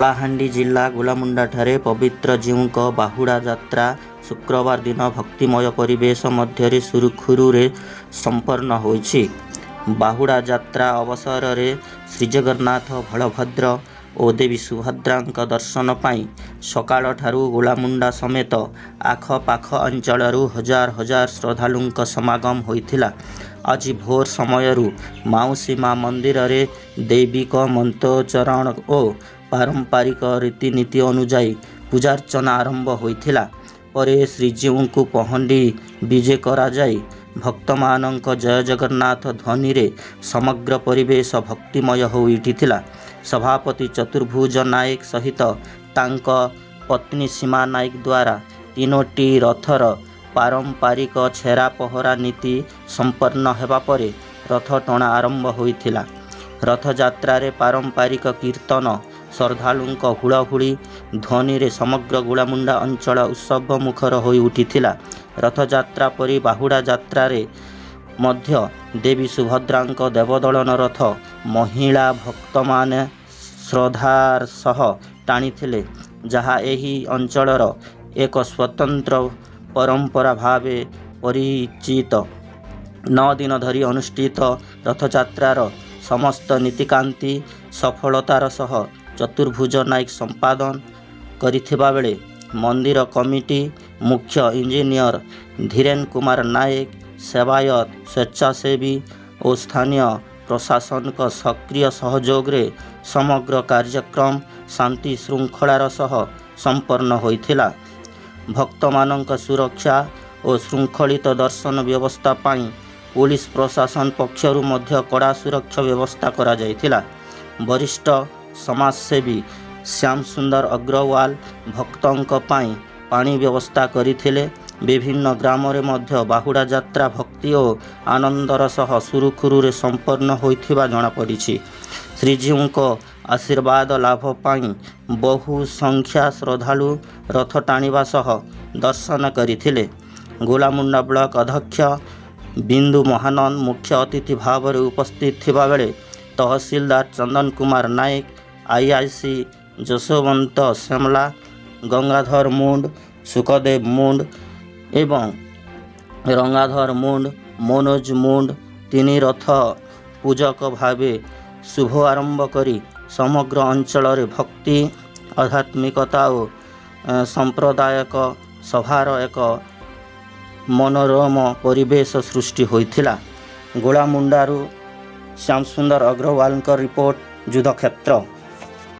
କଳାହାଣ୍ଡି ଜିଲ୍ଲା ଗୋଲାମୁଣ୍ଡାଠାରେ ପବିତ୍ର ଜୀଉଙ୍କ ବାହୁଡ଼ା ଯାତ୍ରା ଶୁକ୍ରବାର ଦିନ ଭକ୍ତିମୟ ପରିବେଶ ମଧ୍ୟରେ ସୁରୁଖୁରୁରେ ସମ୍ପନ୍ନ ହୋଇଛି। ବାହୁଡ଼ା ଯାତ୍ରା ଅବସରରେ ଶ୍ରୀଜଗନ୍ନାଥ, ବଳଭଦ୍ର ଓ ଦେବୀ ସୁଭଦ୍ରାଙ୍କ ଦର୍ଶନ ପାଇଁ ସକାଳଠାରୁ ଗୋଲାମୁଣ୍ଡା ସମେତ ଆଖପାଖ ଅଞ୍ଚଳରୁ ହଜାର ହଜାର ଶ୍ରଦ୍ଧାଳୁଙ୍କ ସମାଗମ ହୋଇଥିଲା। ଆଜି ଭୋର ସମୟରୁ ମାଉସୀ ମା ମନ୍ଦିରରେ ଦୈବିକ ମନ୍ତ୍ରୋଚ୍ଚାରଣ ଓ ପାରମ୍ପରିକ ରୀତିନୀତି ଅନୁଯାୟୀ ପୂଜାର୍ଚ୍ଚନା ଆରମ୍ଭ ହୋଇଥିଲା। ପରେ ଶ୍ରୀଜୀଉଙ୍କୁ ପହଣ୍ଡି ବିଜେ କରାଯାଇ ଭକ୍ତମାନଙ୍କ ଜୟ ଜଗନ୍ନାଥ ଧ୍ୱନିରେ ସମଗ୍ର ପରିବେଶ ଭକ୍ତିମୟ ହୋଇଉଠିଥିଲା। ସଭାପତି ଚତୁର୍ଭୁଜ ନାୟକ ସହିତ ତାଙ୍କ ପତ୍ନୀ ସୀମା ନାୟକ ଦ୍ୱାରା ତିନୋଟି ରଥର ପାରମ୍ପରିକ ଛେରା ପହଁରା ନୀତି ସମ୍ପନ୍ନ ହେବା ପରେ ରଥ ଟଣା ଆରମ୍ଭ ହୋଇଥିଲା। ରଥଯାତ୍ରାରେ ପାରମ୍ପରିକ କୀର୍ତ୍ତନ, ଶ୍ରଦ୍ଧାଳୁଙ୍କ ହୁଳହୁଳି ଧ୍ୱନିରେ ସମଗ୍ର ଗୋଲାମୁଣ୍ଡା ଅଞ୍ଚଳ ଉତ୍ସବମୁଖର ହୋଇଉଠିଥିଲା। ରଥଯାତ୍ରା ପରି ବାହୁଡ଼ା ଯାତ୍ରାରେ ମଧ୍ୟ ଦେବୀ ସୁଭଦ୍ରାଙ୍କ ଦେବଦଳନ ରଥ ମହିଳା ଭକ୍ତମାନେ ଶ୍ରଦ୍ଧାର ସହ ଟାଣିଥିଲେ, ଯାହା ଏହି ଅଞ୍ଚଳର ଏକ ସ୍ୱତନ୍ତ୍ର ପରମ୍ପରା ଭାବେ ପରିଚିତ। 9 ଦିନ ଧରି ଅନୁଷ୍ଠିତ ରଥଯାତ୍ରାର ସମସ୍ତ ନୀତିକାନ୍ତି ସଫଳତାର ସହ ଚତୁର୍ଭୁଜ ନାୟକ ସମ୍ପାଦନ କରିଥିବା ବେଳେ ମନ୍ଦିର କମିଟି ମୁଖ୍ୟ ଇଞ୍ଜିନିୟର ଧୀରେନ କୁମାର ନାୟକ, ସେବାୟତ, ସ୍ୱେଚ୍ଛାସେବୀ ଓ ସ୍ଥାନୀୟ ପ୍ରଶାସନଙ୍କ ସକ୍ରିୟ ସହଯୋଗରେ ସମଗ୍ର କାର୍ଯ୍ୟକ୍ରମ ଶାନ୍ତି ଶୃଙ୍ଖଳାର ସହ ସମ୍ପନ୍ନ ହୋଇଥିଲା। ଭକ୍ତମାନଙ୍କ ସୁରକ୍ଷା ଓ ଶୃଙ୍ଖଳିତ ଦର୍ଶନ ବ୍ୟବସ୍ଥା ପାଇଁ ପୋଲିସ ପ୍ରଶାସନ ପକ୍ଷରୁ ମଧ୍ୟ କଡ଼ା ସୁରକ୍ଷା ବ୍ୟବସ୍ଥା କରାଯାଇଥିଲା। ବରିଷ୍ଠ ସମାଜସେବୀ ଶ୍ୟାମସୁନ୍ଦର ଅଗ୍ରୱାଲ ଭକ୍ତଙ୍କ ପାଇଁ ପାଣି ବ୍ୟବସ୍ଥା କରିଥିଲେ। ବିଭିନ୍ନ ଗ୍ରାମରେ ମଧ୍ୟ ବାହୁଡ଼ା ଯାତ୍ରା ଭକ୍ତି ଓ ଆନନ୍ଦର ସହ ସୁରୁଖୁରୁରେ ସମ୍ପନ୍ନ ହୋଇଥିବା ଜଣାପଡ଼ିଛି। ଶ୍ରୀଜୀଉଙ୍କ ଆଶୀର୍ବାଦ ଲାଭ ପାଇଁ ବହୁ ସଂଖ୍ୟା ଶ୍ରଦ୍ଧାଳୁ ରଥ ଟାଣିବା ସହ ଦର୍ଶନ କରିଥିଲେ। ଗୋଲାମୁଣ୍ଡା ବ୍ଲକ ଅଧ୍ୟକ୍ଷ ବିନ୍ଦୁ ମହାନନ୍ଦ ମୁଖ୍ୟ ଅତିଥି ଭାବରେ ଉପସ୍ଥିତ ଥିବାବେଳେ ତହସିଲଦାର ଚନ୍ଦନ କୁମାର ନାୟକ, ଆଇଆଇସି ଯଶୋବନ୍ତ ସେମଲା, ଗଙ୍ଗାଧର ମୁଣ୍ଡ, ସୁଖଦେବ ମୁଣ୍ଡ ଏବଂ ରଙ୍ଗାଧର ମୁଣ୍ଡ, ମନୋଜ ମୁଣ୍ଡ ତିନି ରଥ ପୂଜକ ଭାବେ ଶୁଭ ଆରମ୍ଭ କରି ସମଗ୍ର ଅଞ୍ଚଳରେ ଭକ୍ତି, ଆଧ୍ୟାତ୍ମିକତା ଓ ସାମ୍ପ୍ରଦାୟିକ ସଭାର ଏକ ମନୋରମ ପରିବେଶ ସୃଷ୍ଟି ହୋଇଥିଲା। ଗୋଳାମୁଣ୍ଡାରୁ ଶ୍ୟାମସୁନ୍ଦର ଅଗ୍ରୱାଲଙ୍କ ରିପୋର୍ଟ, ଯୁଦ୍ଧକ୍ଷେତ୍ର।